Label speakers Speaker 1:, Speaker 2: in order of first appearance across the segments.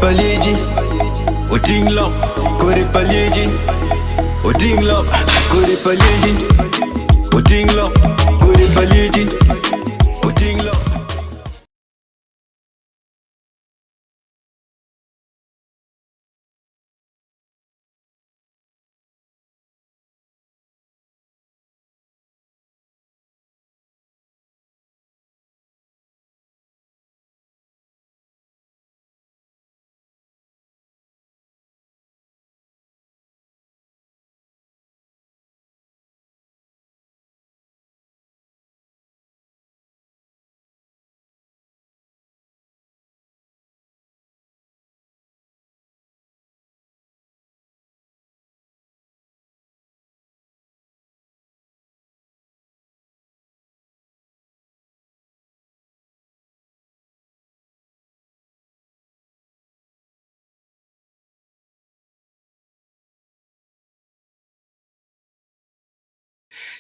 Speaker 1: pa lyeci oting lok Kodi pa lyeci oting lok Kodi pa lyeci oting lok Kodi pa lyeci oting lok.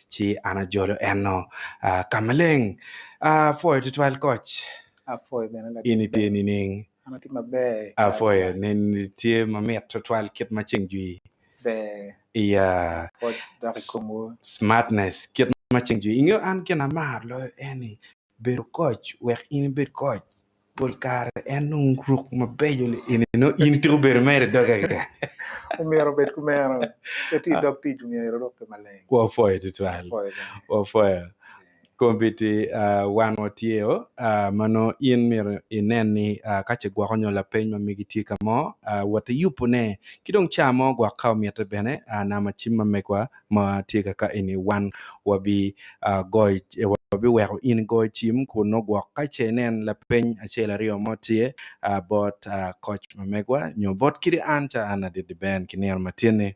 Speaker 2: Ci an ajolo eno ka maleng. Apwoyo tutwal koc.
Speaker 3: Apwoyo bene
Speaker 2: In
Speaker 3: ladit
Speaker 2: itye
Speaker 3: Ben.
Speaker 2: nining?
Speaker 3: An atye maber i kare
Speaker 2: Apwoyo
Speaker 3: man.
Speaker 2: neni tye mamit tutwal kit ma ceng jwi
Speaker 3: Ber
Speaker 2: iya
Speaker 3: pwoc dok i komwu.
Speaker 2: smartness kit ma ceng jwi. Ingeyo an gin amaro loyo en ni bedo koc wek in ibed koc pol kare en nongo ruk mabeco li eni nongo in itiko bedo mere i doge keken.
Speaker 3: Omyero obed kumeno. Pe tye i dog tic omyero irukke maleng.
Speaker 2: Wapwoyo tutwal.
Speaker 3: Apwoyo bene.
Speaker 2: Wapwoyo. Kombeddi wan watye o ma nongo in myero inen ni ka ce gwoko nyo lapeny ma megi tye ka mo wot iyubone ki dong ca mo gwok ka omite bene nama cim ma megwa ma tye ka ka eni wan wabi goyo wabiweko in igoyo cim kun nongo gwok ka ce inen lapeny acel aryo mo tye bot koc ma megwa nyo bot kadi an ca an ladit Ben ki nino ma tye-ni.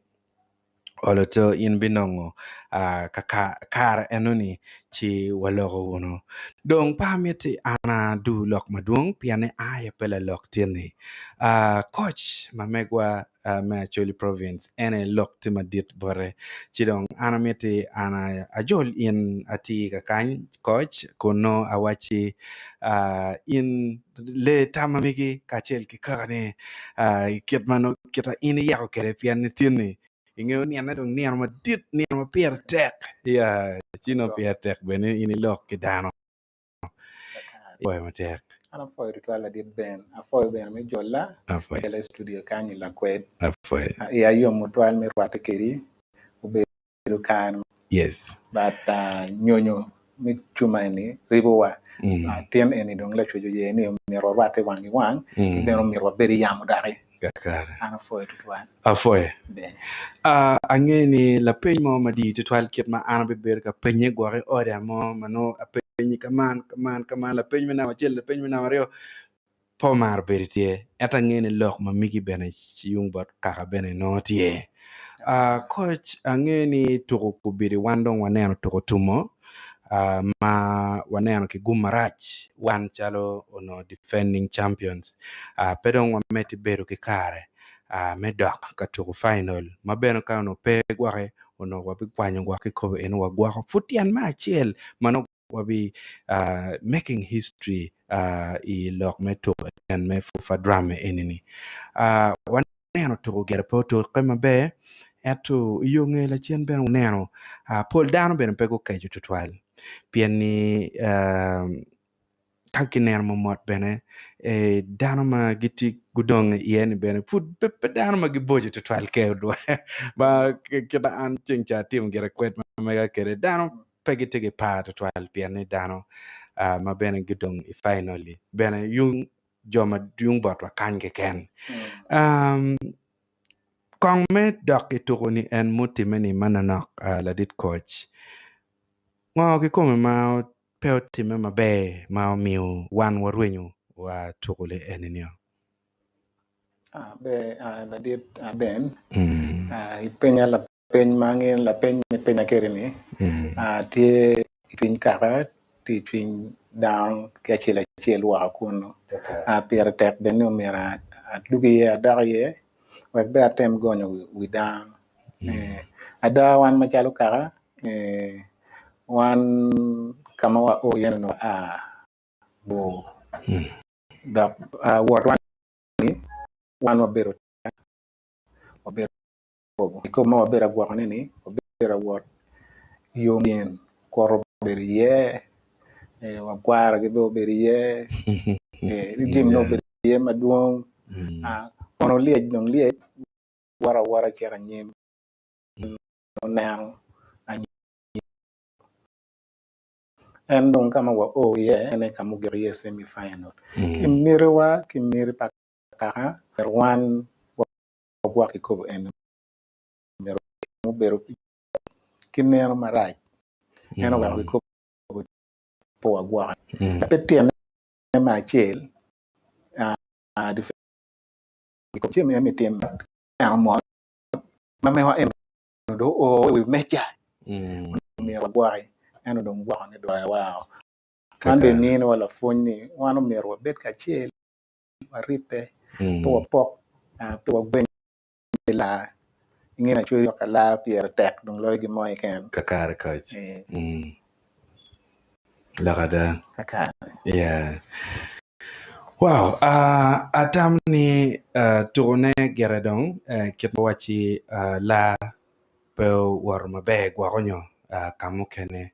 Speaker 2: Olo to in binongo kare enoni ci waloko wunu. Dong pe amiti an adu lok madwong pien ni aye pe lalok tye-ni. Koc ma megwa me Acholi Province en aye lok tye madit bote ci dong an amiti an ajol in atir kakany koc kun nongo awacci in lee tam ma megi kacel ki kakani i kit ma nongo kita in iyeko kwede pien ni tin-ni ingeyo nine dong nino madit nino ma pire tek ya ci nongo pire tek bene in ilok ki dano ipwoyo matek.
Speaker 3: An apwoyo tutwal ladit Ben, apwoyo bene me jolla
Speaker 2: Apwoyo.
Speaker 3: kela i studio kany i Lakwed.
Speaker 2: Apwoyo.
Speaker 3: Iya yom tutwal me rwatte kedi, obedo bedo kare ma
Speaker 2: Yes.
Speaker 3: but nyonyo me cuma eni ribowa.
Speaker 2: Mm.
Speaker 3: Tin eni dong lacwec oye ni omyero warwatte wang ki wang ki
Speaker 2: Mm.
Speaker 3: bene omyero wabed i yamo doki.
Speaker 2: Kakare.
Speaker 3: An apwoyo tutwal.
Speaker 2: Apwoyo.
Speaker 3: Ber.
Speaker 2: Ah, angeyo ni lapeny mo madii tutwal kit ma an abibedo ka penye gwok i oda mo ma nongo apenyi kaman, kaman, kaman, lapeny me namba acel, lapeny me namba aryo, Pe omaro bedo tye, ento angeyo ni lok ma migi bene yung bot kaka bene nongo tye. Koc angeyo ni tuko kubidi wan dong waneno tuko tumo ma waneno ki gum marac wan calo onongo defending champions pe dong wamedde bedo ki kare me dok ka tuko final ma bene ka onongo pe gwoki onongo wabikwanyo gwok kikopo eni wagwoko pud tyen me acel ma nongo wabi making history i lok me tuko en me FUFA drum eni-ni. Waneno tuko gire pe otukke maber ento i yo nge lacen bene waneno pol dano bene pe gukeco tutwal pien ni ka kineno mot bene dano ma gitye gudong iye-ni bene pud pe dano ma giboco tutwal ma kit ma an ceng ca atimo gire kwed ma mega kwede dano pe gitye ki par twatwal pien ni dano ma bene gudong i final-li bene yung jo ma yung botwa kany keken. Kong me dok i tuko-ni en mutimme-ni manonok ladit koc, ngo kikome ma pe otimme maber ma omiyo wan warwenyo wa tuko-li eni-nio?
Speaker 3: Ber ladit Ben, ipenya Peny ma angeyo ni lapeny ma ipenya kwede ni tye i cwiny kaka, tye i cwiny dano ki acel acel woko kunu. Pire tek bene ni omyero adwogi iye adok iye wek bene atem gonyo wi dano. Ada wan macalo kaka wan ka ma wao iye ni onongo waa bor dok wotwa ni. Wan wabedo wabedo Kikopo ma wabedo ka gwokone-ni wabedo ka wot i yo myen kwoto obedo iye, gwara-gi bene obedo iye, jami dong obedo iye madwong kono lyec dong lyec woto awota cito anyim oneno anyim en dong ka ma wao iye en aye ka ma ogik iye semi final ki mitiwa ki miti pa kaka myero wan wagwok kikopo eni myero obedo ki neno marac en oweko kikopo pe wagwoke pe tyene me acel jami eni tim neno mot ma mewa eni dong oo i wi meja myero wagwoki ento dong gwokone dong oa man bene miniwa lapwony ni wan omyero wabed kacel waribbe, pe wapok, pe wagweny ki laa. Inge ni acwali lok ka laa pire tek dong loyo gin mo keken.
Speaker 2: Kakare koc. Lok ada.
Speaker 3: Kakare.
Speaker 2: Yeah. Wow, uh, atamo ni uh, tukone gire dong uh, kit ma wacci uh, laa pe owoto maber gwoko nyo ka mukene.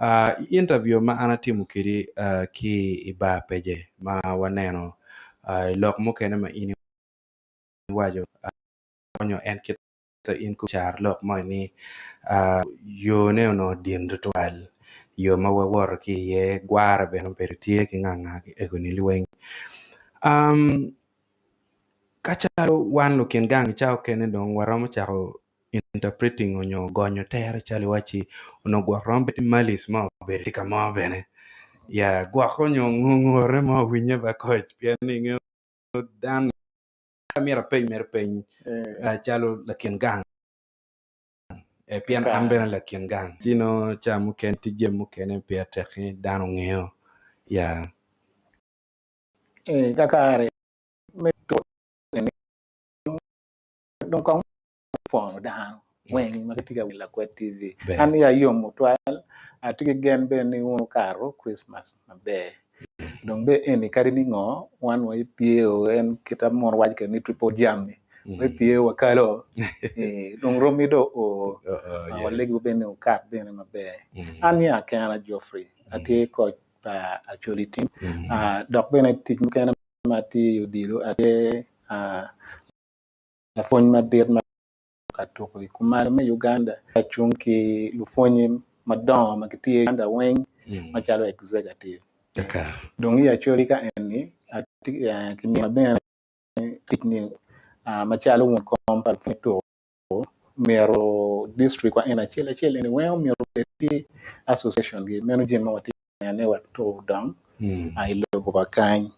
Speaker 2: I interview ma an atimo kwedi ki i bar pece ma waneno i lok mukene ma in iwaco nyo en kit in carolok mo ni yone onongo din tutwal yo ma wawoto ki iye gwara bene obedo tye ki nga nga ki ego ni liweng. Ka calo wan lukin gang i cawa okene dong waromo cako interpreting onyo gonyo tere calo iwacci onongo gwok romo bedo ni malice mo obedo tye ka mo bene ya gwok onyo ngungure mo owinye ba koc pien ni ingeyo dano myero apeny mere peny calo lakin gang pien an bene lakin gang ci nongo ca mukene tye jami mukene pire tek ni dano ngeyo ya.
Speaker 3: Kakare me tuko eni dong kong pwono dano weng ma gitye ka winyo Lakwed TV. An iya yom tutwal, atye ki gen bene ni wun wukato Christmas maber. Dong bene eni kadi ni ngo wan wa ipyeo en kit ma mono waco kwede ni triple jam-mi wa ipyeo wakalo dong romi dong oo walego bene ni wukat bene maber. An ya kena Geoffrey atye koc pa Acholi Team dok bene tic mukene ma atye i odilo atye lapwony madit ma ka tuko i kumalo me Uganda acung ki lupwonye madongo ma gitye i Uganda weng macalo executive. Dong i Acholi ka eni kimina bene tic ni macalo won kom pa lupwonye tuko myero district wa eni acel acel eni weng myero obed ki association gi meno jami ma watye ka nenone wek tuko odong i lobo wa kany.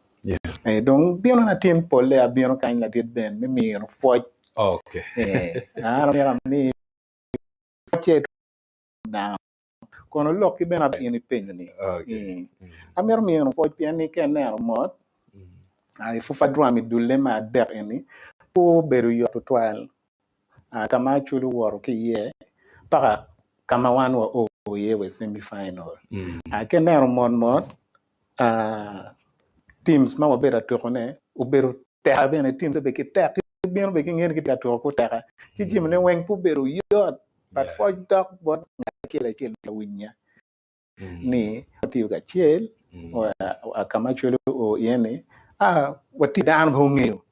Speaker 3: Dong bino na tin pole abino kany ladit Ben me mino pwoc an myero ami pwocce dano kono lok ki bene in ipenyo ni amito mino pwoc pien ni ka ineno mot i Fufa Drum i dulle me adek eni pe obedo yot tutwal ka ma Acholi owoto ki iye paka ka ma wan wa o iye wa i semi final. Ka ineno mot mot teams ma wabedo ka tukone obedo teka bene teams bene ki tek gibino bene gingeyo ni gitye ka tuko ki oteka ci jamine weng pe obedo yot but pwoc dok bot ngat acel acel lawinya. ni watiyo kacel ka ma Acholi oo iye ni watye dano pe ongeyo.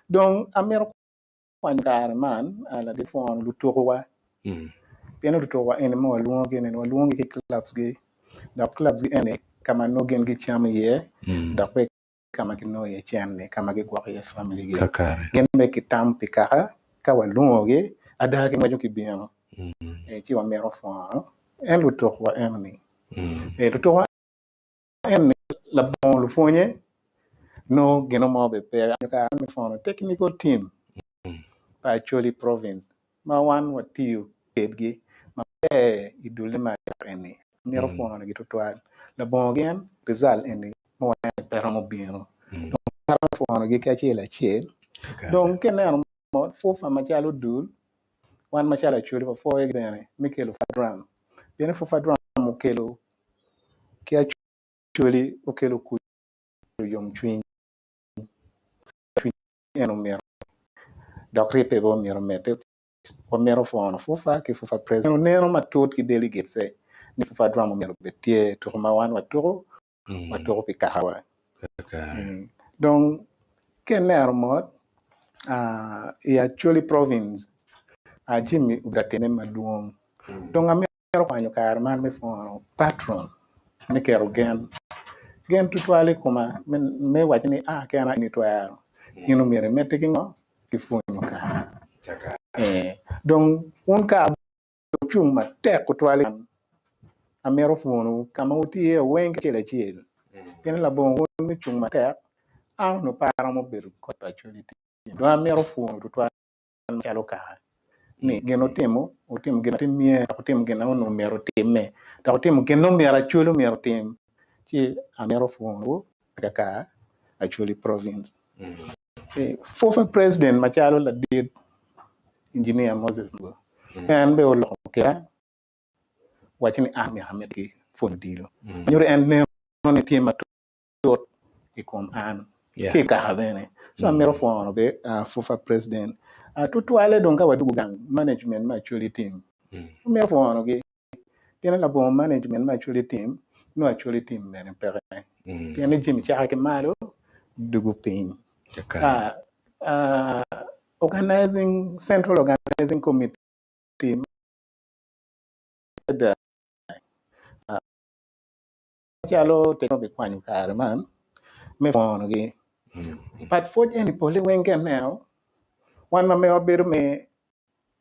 Speaker 3: Dong amito kwanyo kare man ladit pwono lutukuwa pien ni lutukuwa eni ma walwongogi ni walwongogi ki clubs gi dok clubs gi eni ka ma nongo gin gicamo iye dok bene ka ma ginongo iye cente ka ma gigwoko iye family gi. Gin bene gitamo pi kaka ka walwongogi ada gingweco gibino ci wamito pwono en lutukwa eno-ni. Lutukwa eno-ni labongo lupwonye nongo gin mo bene pe. Kare me pwono technical team pa Acholi province ma wan watiyo kwedgi maber i dulle me adek eni amito pwonogi tutwal. Labongo gin result eni ma waneno pe romo bino. Dong aromo pwonogi ki acel acel. Dong ka ineno FUFA macalo dul wan macalo Acholi wapwoyo bene me kelo FUFA drum pien ni FUFA drum okelo ki Acholi okelo kuc yomcwiny. en omyero dok ribbe bene omyero omedde. Wamito pwono FUFA ki FUFA President oneno matut ki delegates ni FUFA drum omyero obed tye tuko ma wan watuko watuko pi kakawa. Dong ka ineno mot i Acholi province jami obedo ka timme madwong dong amito kwanyo kare man me pwono patron me keto gen gen tutwal i koma me waco ni a kena in itwero in omyero imedde ki ngo ki pwonyo kare. Dong wun ka wucung matek tutwal amito pwonwu ka ma wutye iye weng ki acel acel pien labongo wun me cung matek an onongo pe aromo bedo kot pa Acholi team dong amito pwonwu tutwal macalo kare ni gin wutimo wutimo gin ma myero dok wutimo gin ma onongo myero otimme dok wutimo gin ma myero Acholi myero otim ci amito pwonwu kaka Acholi province. Former president macalo ladit Engineer Moses Mbogo en bene oloko keda waco ni an myero amed ki pwonyo odilo nyuto en neno ni tye matut i kom an ki i kaka bene so amito pwono be former president tutwale dong ka wadwogo gang management me Acholi team amito pwonogi Pien labongo management me Acholi team, nongo Acholi team bene peke. Pien ni jami cake ki malo dugo piny. Organizing, Central Organizing Committee adada calo te bikwanyo kare man me pwonogi. But pwoc eni pole weng ka ineno wan ma mewa bedo me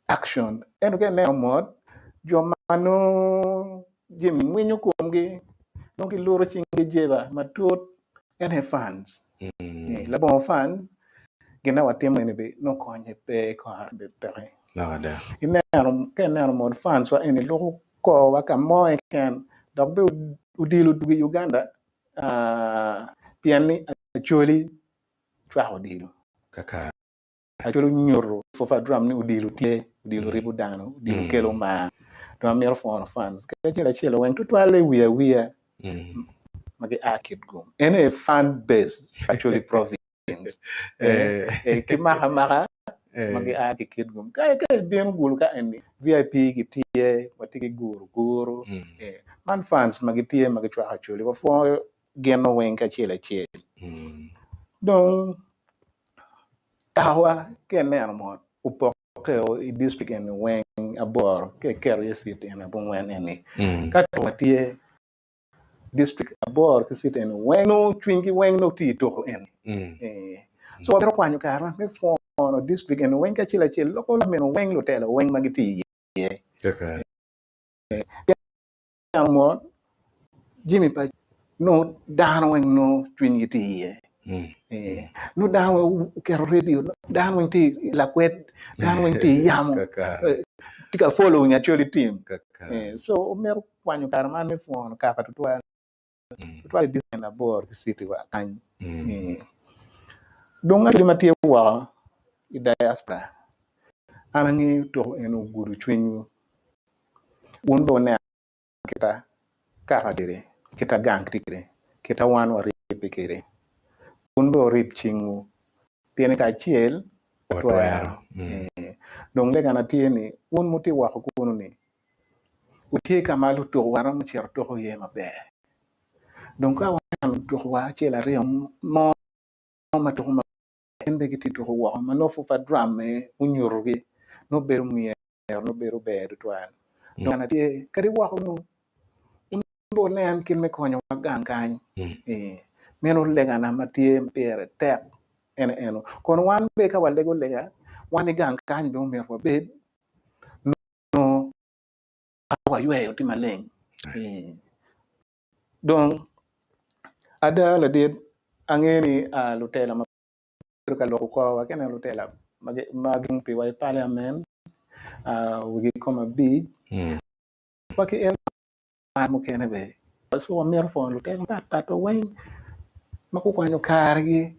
Speaker 3: action ento ka ineno mot jo ma nongo jami ngwinyo komgi nongo giluto cinggi jeba matut en aye funds labongo funds gin ma watimo eni bene nongo konye pe kore bene peke ineno ka ineno mot funds wa eni luko korwa ka mo keken dok bene odilo odwogo i Uganda pien ni Acholi cwako odilo. Acholi onyuto Fufa Drum ni odilo tye, odilo ribo dano, odilo kelo mar. Dong amito pwono fans ki acel acel weng tutwalle i wiye awiya ma gia ki Kitgum. En aye fan base Acholi province ki maka amaka ma gia ki Kitgum. Ka ibino Gulu ka eni VIP gitye, watye ki guru guru. Man fans ma gitye ma gicwako Acholi wapwoyo gin weng ki acel acel. Dong kawa ka ineno mot opokke i dictrict eni weng aboro ka iketo iye cit eni abongwen eni ka tuko tye dictrict aboro ki cit eni weng nongo cwinygi weng nongo tye i tuko eni. So wamito kwanyo kare me pwono dictrict eni weng ki acel acel loko lamino weng lutelo weng ma gitye iye. Neno mot, jami pa nongo dano weng nongo cwinygi tye iye. Nongo dano weng oketo redio, dano weng tye i lakwed, dano weng tye i yamo, tye ka following actually team. So omito kwanyo kare man me pwono kaka tutwal, tutwal i distrik aboro ki citi wa kany. Dong actually ma tye woko i diaspora, an angeyo tuko eni ogudo cwinywu. Wun bene wuneno kita kaka kwede, kita gang tye kwede, kita wan waribbe kwede. Wun bene wurib cingwu, pien ni kacel watwero. Dong legana tye ni, wun ma wutye woko kunu-ni, wutye ka ma lutukuwa romo cito tuko iye maber. Dong ka waneno lutukuwa acel aryo mo ma tuko maber, gin bene gitye ka tuko woko ma nongo pud pa drum-mi onyutogi nongo bedo myero. nongo bedo ber tutwal. Dong an atye kadi woko nongo wun bene wunen kit me konyowa gang kany. Ee, meno legana ma tye pire tek ene eno. Kono wan bene ka walego lega, wan i gang kany bene omyero wabed nongo ka wayweyo tye maleng. Ee, dong ada ladit angeyo ni lutela ma bedo ka loko korwa ka ineno lutela ma gin piwa i paliament wigi kome abic wa ki en mukene bene so wamito pwonyo lutela mapatpat weng ma gukwanyo karegi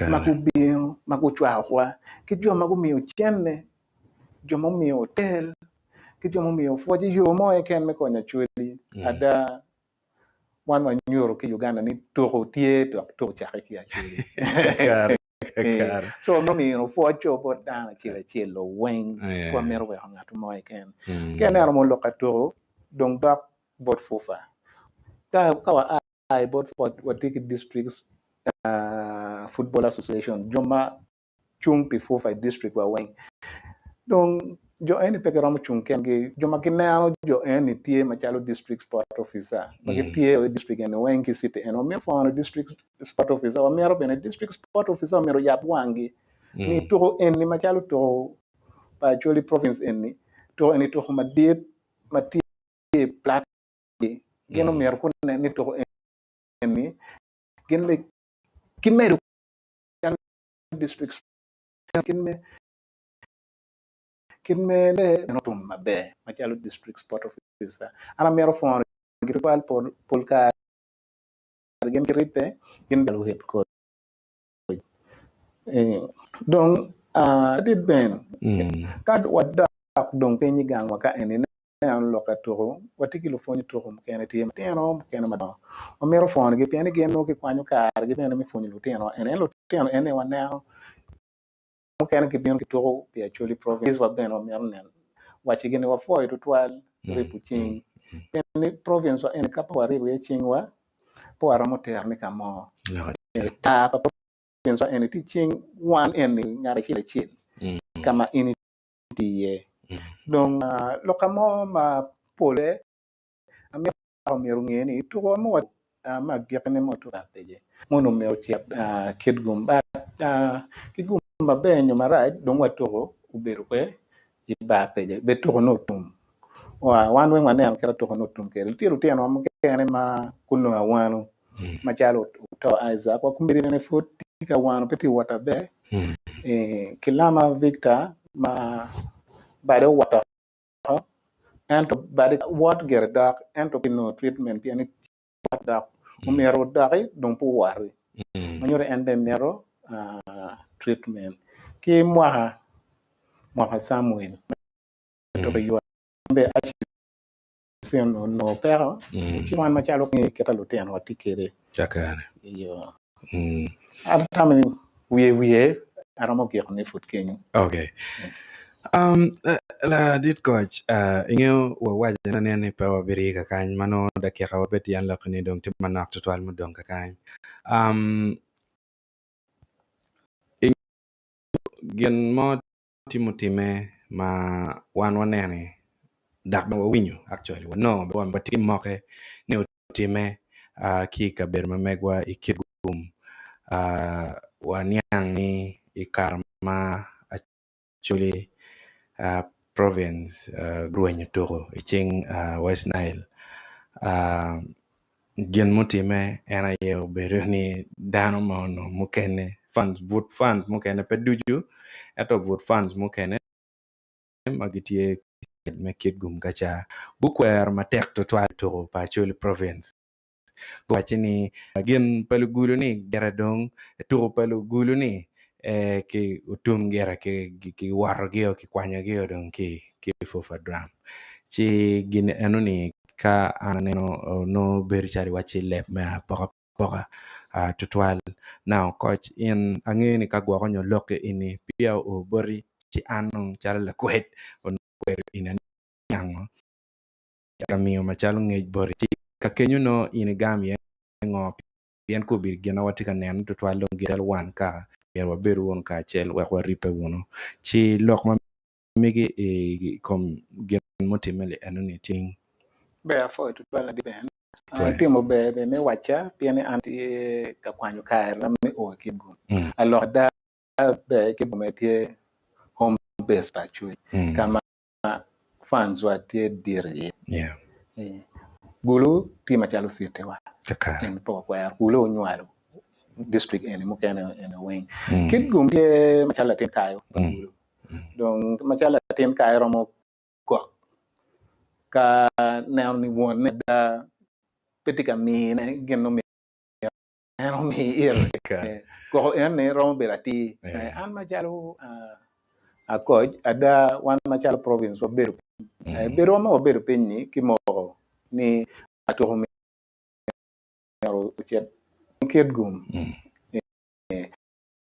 Speaker 3: ma gubino ma gucwakowa ki jo ma gumiyo cente jo ma omiyo otel ki jo ma omiyo pwoc i yo mo keken me konyo Acholi ada wan wanyuto ki Uganda ni tuko tye dok tuko ocake ki Acholi.
Speaker 2: Kakare.
Speaker 3: So wamito mino pwoc co bot dano acel acel weng. Pe
Speaker 2: Yeah.
Speaker 3: wamito weko ngat mo keken.
Speaker 2: Mm.
Speaker 3: Ka ineno mo lok ka tuko, dong dok bot FUFA. Ka, ka wa a i bot FUFA, watye ki Districts uh, Football Association, jo ma cung pi FUFA i district wa weng. Dong jo eni pe giromo cung kengi, jo ma gineno jo eni tye macalo district sport officer ma gitye i district eni weng ki city eni. Wamito pwono district sport officer, wamito bene district sport officer omyero oyab wanggi ni tuko eni macalo tuko pa Acholi province eni, tuko eni tuko madit ma tye i platform gin omyero gunen ni tuko eni gin bene gimedo calo district kit me kit me meno tum maber macalo district sport officer. An amito pwono gi tutwal pol kare gin giribbe gin bene head coach. Dong ladit Ben ka wadok dong piny i gangwa ka eni Ineno lok ka tuko, watye ki lupwony tuko mukene tye matino mukene madongo. Wamito pwonyogi pien ni gin nongo gikwanyo karegi bene me pwonyo lutino eni. Ento lutino eni waneno mukene gibino gituko pi Acholi Province wa bene wamito neno wacigi ni wapwoyo tutwal ribo cing pien ni province wa eni ka pe waribo iye cingwa pe waromo terone ka mo. Tar pa province wa eni tye i cing wan eni ngat acel acel ka ma in tye iye. Dong loka mo ma pole amito myero onge ni tuko mo ma agikine mo tuko apeje mono myero ocit Kitgum but ki gum maber nyo marac dong watuko obedo kwe i bar peje bed tuko ne otum wan weng waneno kit ma tuko ne otum kwede tye lutino mukene ma gunongo awano macalo Oto Isaac wa komiti bene pud tye ka wano pe tye ka wot aber Kilama Victor ma bade owoto ento bade wot gire dok ento pe nongo treatment pien ni wot dok omyero odoki dong pe owoti ma nyuto ni en bene mito treatment ki mwaka mwaka Samuel ma tuko i ywak en bene accident onongo peko ci wan macalo kit ma lutino watye kwede iyo. An atamo ni wiye wiye aromo giko ni pud kenyo.
Speaker 2: Okay. Um, ladit koc, uh, ingeyo wawaco nen ni pe wabiri kakany ma nongo dakika wa pe tyen lok ni dong tye manok tutwal mudong kakany. Um, gin mo tye mutimme ma wan wanene dok bene wawinyo actually wanongo watye ki moke ni otimme ki i kabedo ma megwa i Kitgum. Waniang ni i kare ma Acholi province gurwenyo tuko i cing West Nile, gin mutimme en aye obedo ni dano ma onongo mukene but fans mukene pe ducu ento but fans mukene ma gitye me Kitgum ka ca gukwero matek tutwal tuko pa Acholi Province. Guwacce ni gin pa lugulu-ni gire dong tuko pa lugulu-ni ki otum gire kiwotogio kikwanyogio dong ki i Fufa Drum. Ci gin enoni ka an aneno nongo bedo calo iwacci leb me apokapoka. apoka tutwal. Now koc in angeyo ni ka gwoko nyo lokki eni peya oo boti ci an dong calo lakwed onongo akwedo in aniango ka miyo macalo ngec boti ci ka kenyo nongo in igamo iye ngo pien kobedo gin ma watye ka neno tutwal dong gin calo wan kaka myero wabed wunu kacel wek waribbe wunu ci lok ma megi i kom gin mutimme li enoni cing.
Speaker 3: Ber apwoyo tutwal ladit Ben. Itimo ber bene me wacca pien ni an atye ka kwanyo karena me o i Kitgum. Alok ada ber Kitgum aye tye home base pa Acholi ka ma fans wa tye dit iye. Gulu tye macalo city wa en pe wakwero Gulu onywalo district eni mukene eni weng. Kitgum tye macalo latin kayo pa Gulu dong macalo latin kayo romo kok ka neno ni wonne ada pe tye ka mine gin ma myero en omi ite. Koko eni romo bedo atir. An macalo akoc, ada wan macalo province wabedo piny. Bedowa ma wabedo piny-nyi kimoko ni atuko myero ocit Kitgum.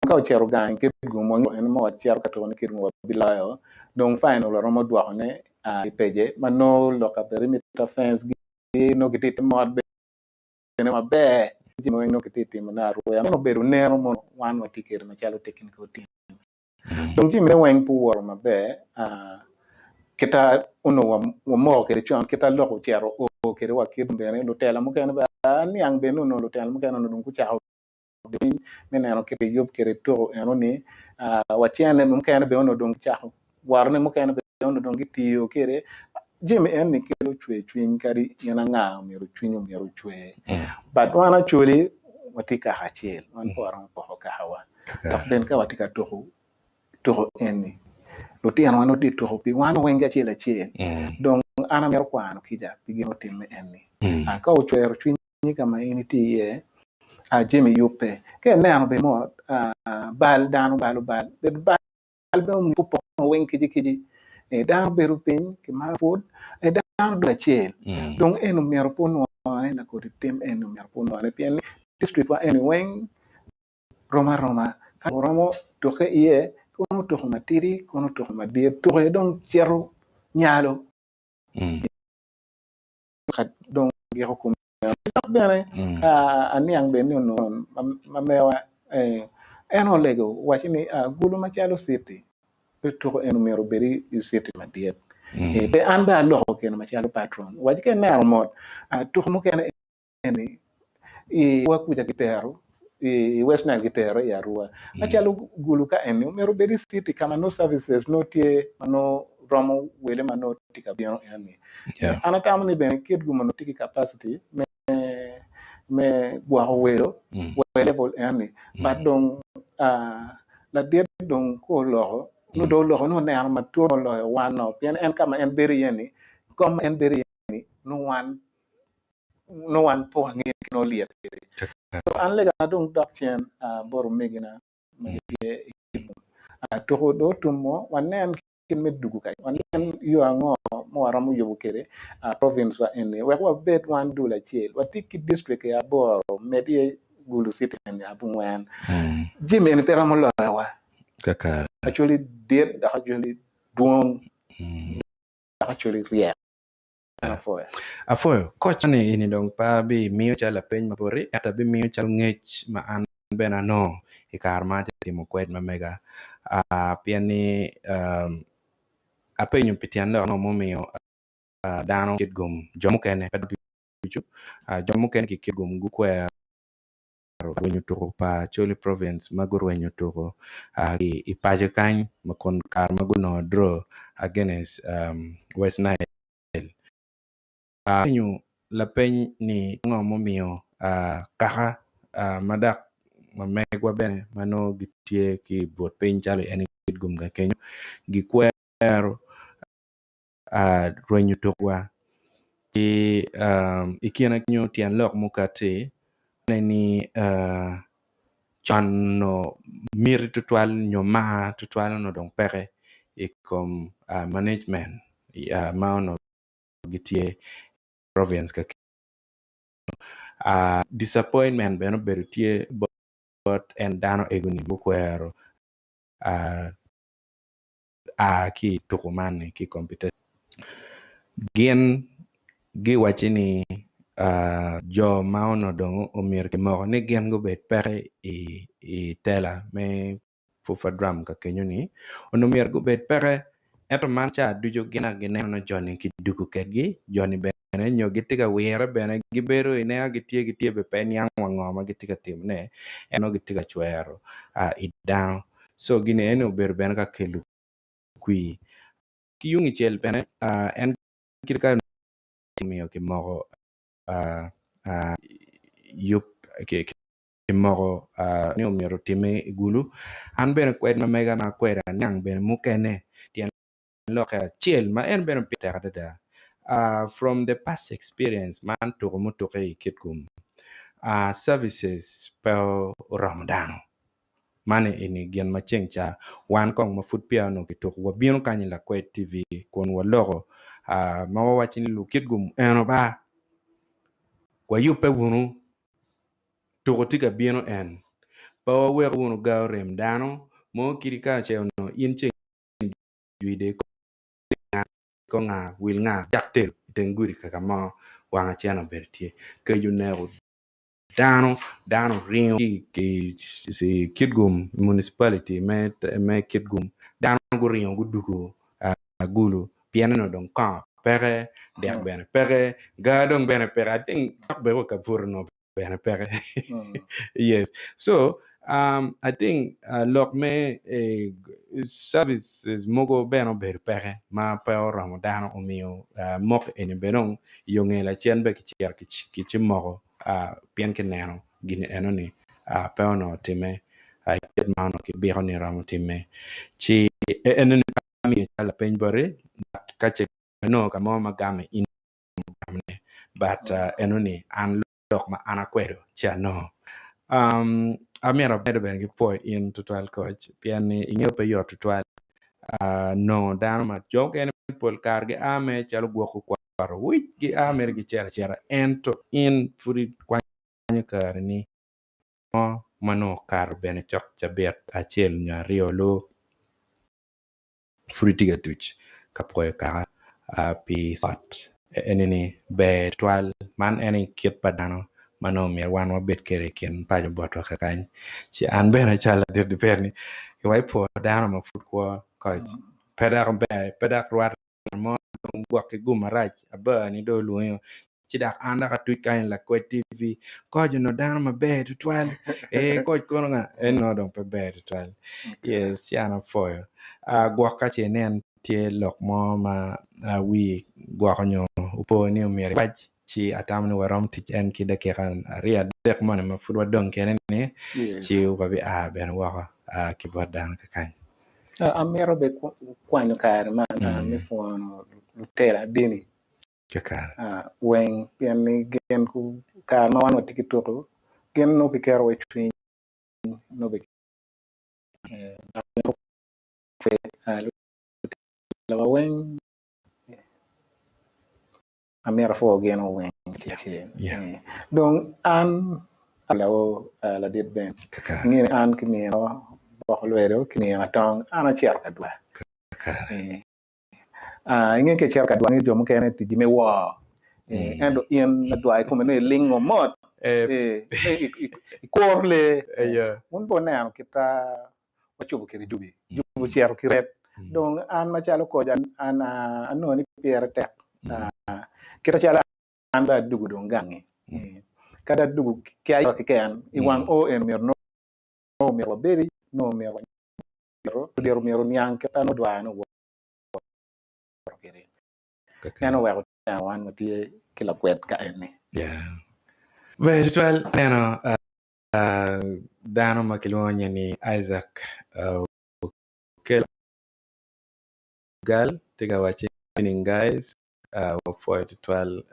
Speaker 3: ka ocito gang i Kitgum wangeyo en ma wacito ka tukone Kitgum wabiloyo dong final waromo dwokone i pece ma nongo lok ka perimeter fence gi nongo gitye i te mot bene maber jami weng nongo kitye ka timone aruya meno obedo neno mono wan watye kwede macalo technical team. Dong jamine weng pe owoto maber kita onongo wamoko kwede con kita lok ocito oo kwede wa kit bene lutela mukene bene aniang bene ni onongo lutela mukene onongo dong gucako piny me neno kit ma kiyub kwede tuko enoni wa cene mukene bene onongo dong gicako worone mukene bene onongo dong gitiyo kwede jami eni kelo cwer cwiny kadi in anga myero cwinyi myero ocwer but wan Acholi watye kaka acel wan pe waromo poko kakawa. Dok bene ka watye ka tuko tuko eni, lutinowa nongo tye ka tuko pi wan weng ki acel acel. Dong an amito kwano kica pi gin mutimme eni. Ka ocwero cwinyi ka ma in itye iye, jami yubbe. Ka ineno bene mot, bal dano balo bal, bedo bal bene omyero pe opoko weng kici kici. Dano bedo piny kimaro pwod, dano dul acel. Dong eni omyero pe onwone lakodi tim eni omyero pe onwone pien ni district wa eni weng rom aroma ka oromo tukke iye kono tuko matidi kono tuko madit tuke dong cito nyalo ka dong giko kome dok bene aniang bene ni onongo ma mewa en olego owaco ni gulu macalo citi pe tuko en myero obed i citi madit pe an bene aloko kene macalo patron owaco ka ineno mot tuko mukene eni i Arua kuca kitero i West Nile kitero i Arua macalo gulu ka eni omyero obed i city ka ma nongo services nongo tye ma nongo romo wele ma nongo tye ka bino eni. An atamo ni bene kit gum onongo tye ki capacity me me gwoko welo wa i level eni but dong ladit dong ka oloko nongo dong oloko nongo oneno matut oloyo wan o pien en ka ma en bedo iye ni kom ma en bedo iye ni nongo wan nongo wan pe wangeyo kit ma olyet kwede. So an legana dong dok cen bot omegina ma gitye i Kitgum. Tuko dong otum-mo, wanen kit me dugo kany, wanen yo ango ma waromo yubo kwede province wa eni wek wabed wan dul acel. Watye ki district aboro med iye Gulu city eni abongwen. Jami eni pe romo loyowa. Acholi dit dok acholi dwong dok acholi ryek. Apwoyo.
Speaker 2: Apwoyo. Koc ni eni dong pe abimiyo calo lapeny ma boti ento abimiyo calo ngec ma an bene anongo i kare ma atye ka timo kwed ma mega pien ni apenyo pi tyen lok ango mumiyo dano kitgum jo mukene pe ducu jo mukene ki kitgum gukwero rwenyo tuko pa Acholi Province ma gurwenyo tuko ki i paco kany ma kun kare ma gunongo draw against West Nile. Apenyo lapeny ni ngo mumiyo kaka ma dok ma megwa bene ma nongo gitye ki i but piny calo i Kitgum ka kenyo gikwero rwenyo tukwa ci i kine kenyo tyen lok mukati ene ni con onongo miti tutwal nyo mar tutwal onongo dong peke i kom management ma onongo gitye i province ka kenyo disappointment bene obedo tye bot en dano egoni gukwero a ki i tuko man ni ki i competition gin giwacci ni jo ma onongo dong omyero kimoko ni gin gubed peke i tela me Fufa Drum ka kenyo ni onongo myero gubed peke ento man ca ducu gin aye gineno ni jo-ni kidugo kwedgi jo-ni bene nyo gitye ka wire bene gibedo ineno gitye gitye bene pe iniang wa ngo ma gitye ka timone ento nongo gitye ka cwero i dano. So gin eni obedo bene ka kelo kwir. Ki yung icel bene en kit ka omiyo kimoko yub kimoko ni omyero otime i gulu. An bene kwed ma mega ma akweda aniang bene mukene tyen lokke acel ma en bene pire tek adada from the past experience man tuko mutuke i Kitgum services pe oromo dano. Man eni gin ma ceng ca wan kong ma pud peya onongo kituko wabino kany i Lakwed TV kun waloko ma wawaco ni lukitgum eno ba wayubbe wunu tuko tye ka bino en. Pe wawek wunu ga orem dano mo kidi ka ce onongo in ceng jwi de ko nga wil nga cak telo i teng gudi kaka mo wang acen obedo tye. Kec oneko dano, dano oringo ki i Kitgum municipality me Kitgum dano guringo gudugo Gulu pien onongo dong kongo peke, dek bene peke, gar dong bene peke I think dok bene wa kabuto onongo bene peke yes so um, I think uh, lok me eh, services mogo bene obedo peke ma pe oromo dano omiyo uh, moko eni bene dong yo nge lacen bene kicito kicimoko uh, pien kineno gin eno-ni uh, pe onongo otimme uh, kit ma onongo kibiko ni romo timme ci enoni amiyo calo lapeny boti ka ce inongo ka mo ma game in gamone but uh, eno ni an lok ma an akwedo ci anongo. Um, amyero abedo bene ki pwoyo in tutwal coach pien ni ingeyo pe yot tutwal uh, nongo dano ma jo mukene pol kare gia me calo gwoko kwato wic gia mere gicito acita ento in pud ikwanyo kare ni mo ma nongo okato bene cok cabit acel nyo aryo lu Pud itye ka tuc ka pwoyo kaka pi ot eni-ni ber tutwal man en aye kit pa dano ma nongo myero wan wabed kwede i kin paco botwa kakany ci an bene calo ladit dipeni wa ipwo dano ma pud kwo koc pe dok ber pe dok rwate mo dong gwok ki gum marac aba ni dong olwongi ci dok an dok atuc kany lakwed TV koc onongo dano maber tutwal ee koc kono nga en nongo dong pe ber tutwal yes ci an apwoyo gwok ka ce inen tye lok mo ma wii gwoko nyo opo ni omyero iwac ci atamo ni waromo tic en ki dakika aryo adek moni ma pud wadong kene ni ci wabi a bene woko ki bot dano kakany.
Speaker 3: Amito bene kwanyo kare man me pwono lutela dini
Speaker 2: Kakare.
Speaker 3: Weng pien ni gin kare ma wan watye ki tuko gin nongo giketo wa i cwiny nongo lutela weng amito apwo gin weng acel dong an ladit Ben inge ni an kimina boko lwedo kimina tong an acito ka dwar. Inge ka icito ka dwar ni jo mukene ticgi me wor ento in ladwar i kome nongo ilingo mot ikuro lee wun bene wuneno kit ma wacobo kwede jubi, jubi ocito ki ret dong an macalo koc an anongo ni pire tek kit macalo an dong adwogo dong gangi kadi adwogo ki ayero keken i wang o eni myero nongo myero wabedi nongo myero Ludito myero oniang kit ma dwar ni owoto kwede. En oweko teno wan watye ki lakwed ka eni.
Speaker 2: Ber tutwal neno dano ma kilwongo nyinge ni Isaac Okello Gal tye ka wacci evening guys. Wapwoyo tutwal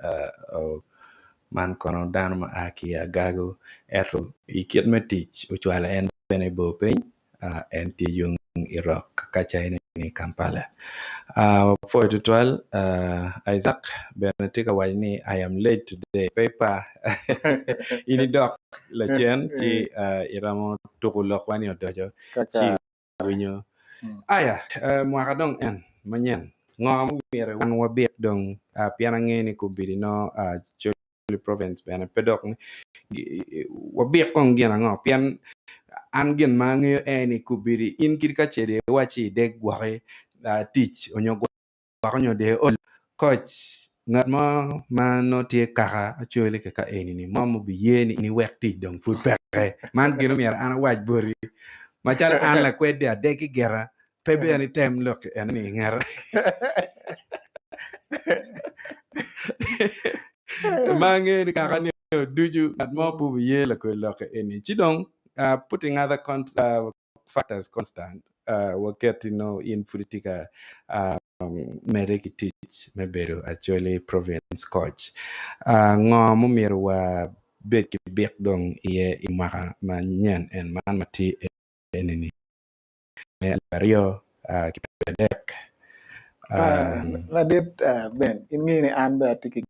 Speaker 2: man kono dano ma a ki i Agago ento i kit me tic ocwalo en bene i bor piny en tye yung i rok ka ca eni i Kampala. Wapwoyo tutwal Isaac bene tye ka waco ni I am late today pe ipar in idok lacen ci iromo tuko lokwa ni odoco ci winyo. Aya, mwaka dong en manyen, ngo ma myero wan wabit dong pien angeyo ni kobedi nongo Acholi province bene pe dok wabik kong gin ango pien an gin ma angeyo en ni kobedi in kadi ka ce dong iwacci idek gwoki tic onyo gwoko nyo dye ol koc ngat mo ma nongo tye kaka Acholi kaka eni-ni mo ma obiye ni in iwek tic dong pud peke. Man gin omyero an awac boti macalo an lakwed dye adek ki gira pe bene item lok eno-ni i ngeta. Ma angeyo ni kaka ni ducu ngat mo pe obiye lakwed lok eni ci dong putting other factors constant waket nongo in pud itye ka medde ki tic me bedo Acholi province coach. Ngo mumyero wabed ki bik dong iye i mwaka manyen en man ma tye eni-ni me alip aryo ki pyeradek?
Speaker 3: Ladit Ben, in ingeyo ni an bene atye ki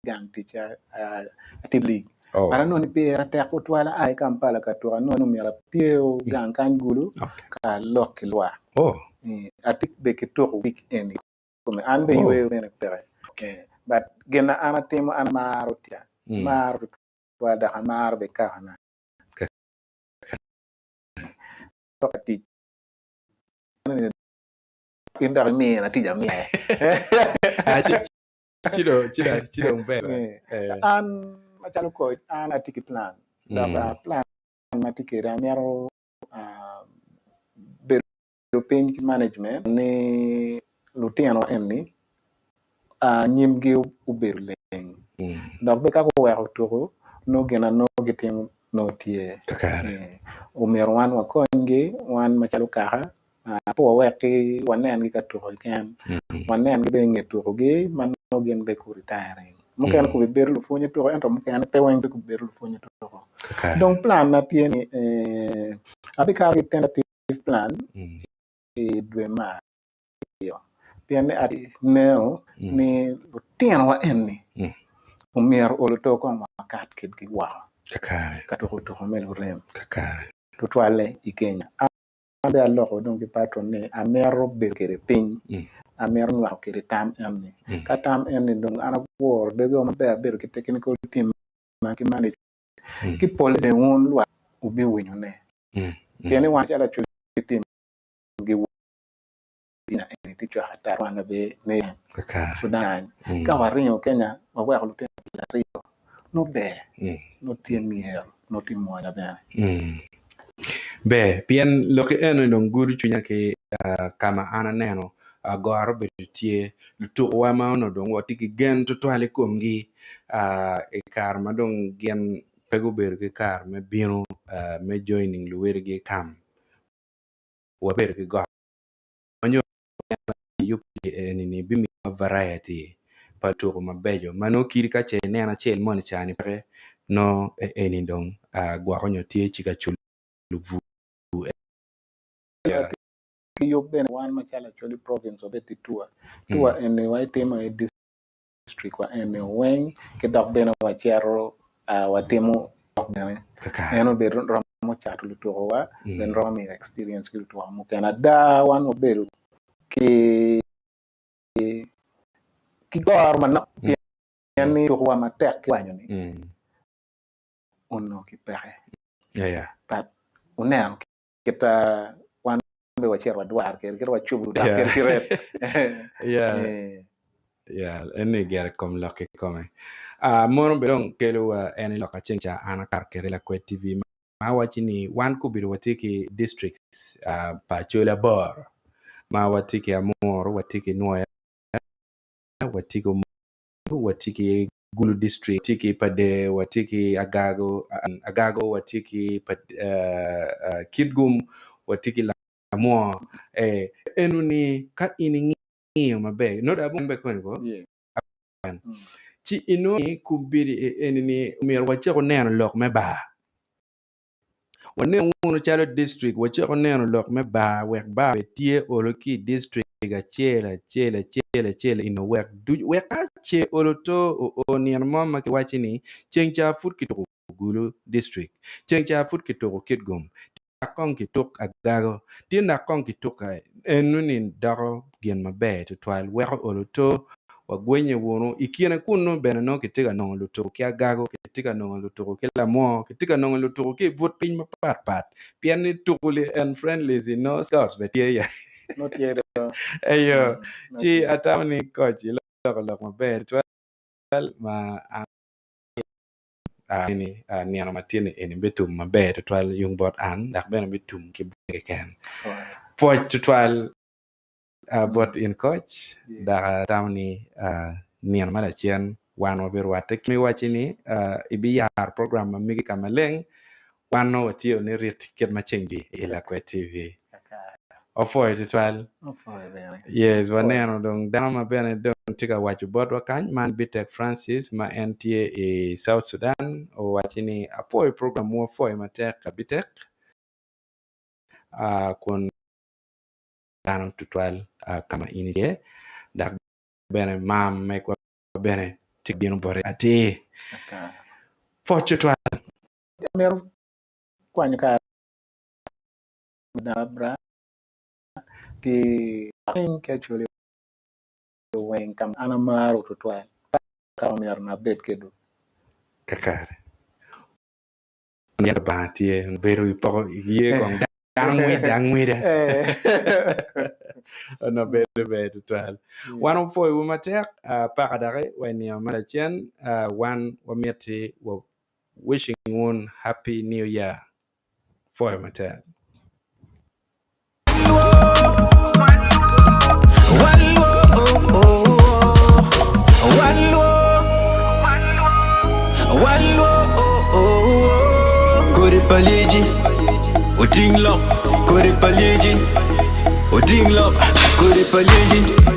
Speaker 3: gang tic atye i league.
Speaker 2: Oh.
Speaker 3: But anongo ni pire tek tutwal aa i Kampala ka tuko anongo ni myero apyeo gang kany Gulu ka alok ki lwak.
Speaker 2: Oh.
Speaker 3: Atye bene ki tuko week eni kome an bene
Speaker 2: Oh.
Speaker 3: yweyo bene peke. But gin na an atimo an amaro tica, amaro tutwal dok amaro bene kakana. Dok tic in dok imina tic amiya.
Speaker 2: Ah, ci ci dong ci dong ci dong ber.
Speaker 3: Eh,
Speaker 2: Eh.
Speaker 3: An macalo coach an atye ki plan dok
Speaker 2: Mm.
Speaker 3: ah, plan ma atye kwede amito ah, bedo piny ki management ni lutino eni ah, nyimgi obedo leng
Speaker 2: Mm.
Speaker 3: dok bene ka guweko tuko nongo gin na nongo gitimo nongo tye.
Speaker 2: Kakare.
Speaker 3: Eh, omyero wan wakonygi wan macalo kaka ah, pe wawek ki wanengi ka tuko keken
Speaker 2: Mm.
Speaker 3: wanengi bene i nge tukogi ma nongo gin bene ku retiring mukene
Speaker 2: Mm.
Speaker 3: gubibedo lupwonye tuko ento mukene pe weng pe gubibedo lupwonye tuko.
Speaker 2: Kakare.
Speaker 3: Dong plan na tye ni eh, abikato ki tentative plan
Speaker 2: Mm.
Speaker 3: i dwe me aryo pien ni aneno
Speaker 2: Mm.
Speaker 3: ni lutinowa eni
Speaker 2: Mm.
Speaker 3: omyero olo to kong wakat kwedgi woko
Speaker 2: Kakare.
Speaker 3: ka tuko tuko me lurem
Speaker 2: Kakare.
Speaker 3: tutwalle i Kenya. An bene aloko dong ki patron ni amito bedo kwede piny,
Speaker 2: Mm.
Speaker 3: amito nywako kwede tam eni.
Speaker 2: Mm.
Speaker 3: Ka tam eni dong an aguro doge maber abedo ki technical team ma ki manage
Speaker 2: Mm.
Speaker 3: ki pole bene wun lwak wubiwinyone.
Speaker 2: Mm. Mm.
Speaker 3: Pien ni wan calo Acholi team giwinyo eni tye cwako ata wan abe ne
Speaker 2: Kakare.
Speaker 3: Sudan.
Speaker 2: Mm.
Speaker 3: Ka waringo Kenya waweko lutino aryo nongo ber,
Speaker 2: Mm.
Speaker 3: nongo tye myero, nongo tye mwonya bene.
Speaker 2: Mm. Ber, pien lokki eno dong gudo cwinya ki ah, ka ma an aneno ah, goro obedo tye, lutukuwa ma onongo dong watye ki gen tutwal i komgi ah, i kare ma dong gin pe gubedo ki kare me bino ah, me joining luwotgi i kam, wabedo ki got. Ma nyo yub eni-ni bimiyowa variety pa tuko mabeco ma nongo kadi ka ce ineno acel moni ca-ni peke nongo eni dong gwoko nyo tye ci ka culo bur.
Speaker 3: Ki yub bene wan macalo Acholi province wabed ki tour, tour eni wa itimo i district wa eni weng ki dok bene wacito watimo dok bene en obedo romo cato lutuko wa bene romo miyo experience ki lutuko mukene ada wan wabedo ki ki goro manok pien ni tuko wa matek ki wanyo ni onongo ki peke but wuneno kit wan bene wacito wadwaro kwede kit wacubo dok kwede ki ret.
Speaker 2: Yeah, en-ni gire i kom lok kikome. Ah, mono bene dong kelo wa en i lok aceng ca an akato kwede Lakwed TV ma awaci ni wan kobedo watye ki districts ah, pa Acholi aboro ma watye ki Amuru, watye ki Nwoya, watye ki Omoro, watye ki Gulu district, watye ki Pader, watye ki Agago, Agago, watye ki ah, ah, Kitgum, watye ki Lamwo. Eh, eno ni ka in ingiyo maber, not abong be koni ko,
Speaker 3: Yeah.
Speaker 2: ci inongo ni kombeddi eni ni myero wacako neno lok me bar. Waneno wunu calo district wacako neno lok me bar wek bar bed tye olo ki i district acel acel acel acel eno wek ducu wek ka ce olo to oo nino mo ma kiwaci ni ceng ca pud kituko Gulu district, ceng ca pud kituko Kitgum, dok kong kituk agago, tin dok kong kituk eno-ni doko gin maber tutwal weko olo to wagwenye wunu. I kine kunnu bene nongo kitye ka nongo lutuku ki agago, kitye ka nongo lutuku ki lamwo, kitye ka nongo lutuku ki i but piny mapat pat pien ni tuku en friendlies nongo scouts bene tye iye.
Speaker 3: Nongo tye do.
Speaker 2: Eyo,
Speaker 3: Mm, nongo
Speaker 2: ci
Speaker 3: tye.
Speaker 2: atamo ni koc iloko lok maber tutwal ma an ni nino ma tye-ni eni bitum maber tutwal yung bot an dok bene bitum ki bwone keken. Pwoc tutwal bot in koc dok atamo ni nino ma lacen wan wabirwatte ki iwacci ni ibiyaro program ma megi ka maleng wan nongo watye ni rit kit ma ceng dye i Lakwed TV. Opwoyo tutwal. Yes, waneno dong dano ma bene dong tye ka waco botwa kany man Bitek Francis ma en tye i South Sudan owaci ni apwoyo program mu apwoyo matek Bitek uh, kun dano tutwal uh, ka ma in itye dok bene mar megwa bene tye ka bino boti atir. Pwoc tutwal.
Speaker 3: Amito kwanyo kare Barbara ki ki Acholi weng ka ma an amaro tutwal ka myero abed kwedwu.
Speaker 2: Kakare. Lubanga tye bedo i poko ye kong dano ngwide angwida onongo bedo ber tutwal. Wan wapwoyowu matek paka doki wa i nino ma lacen wan wamiti wa wishing wun happy new year. Pwoyo matek.
Speaker 1: Kodi pa lyeci oting lok, kodi pa lyeci oting lok, kodi pa lyeci.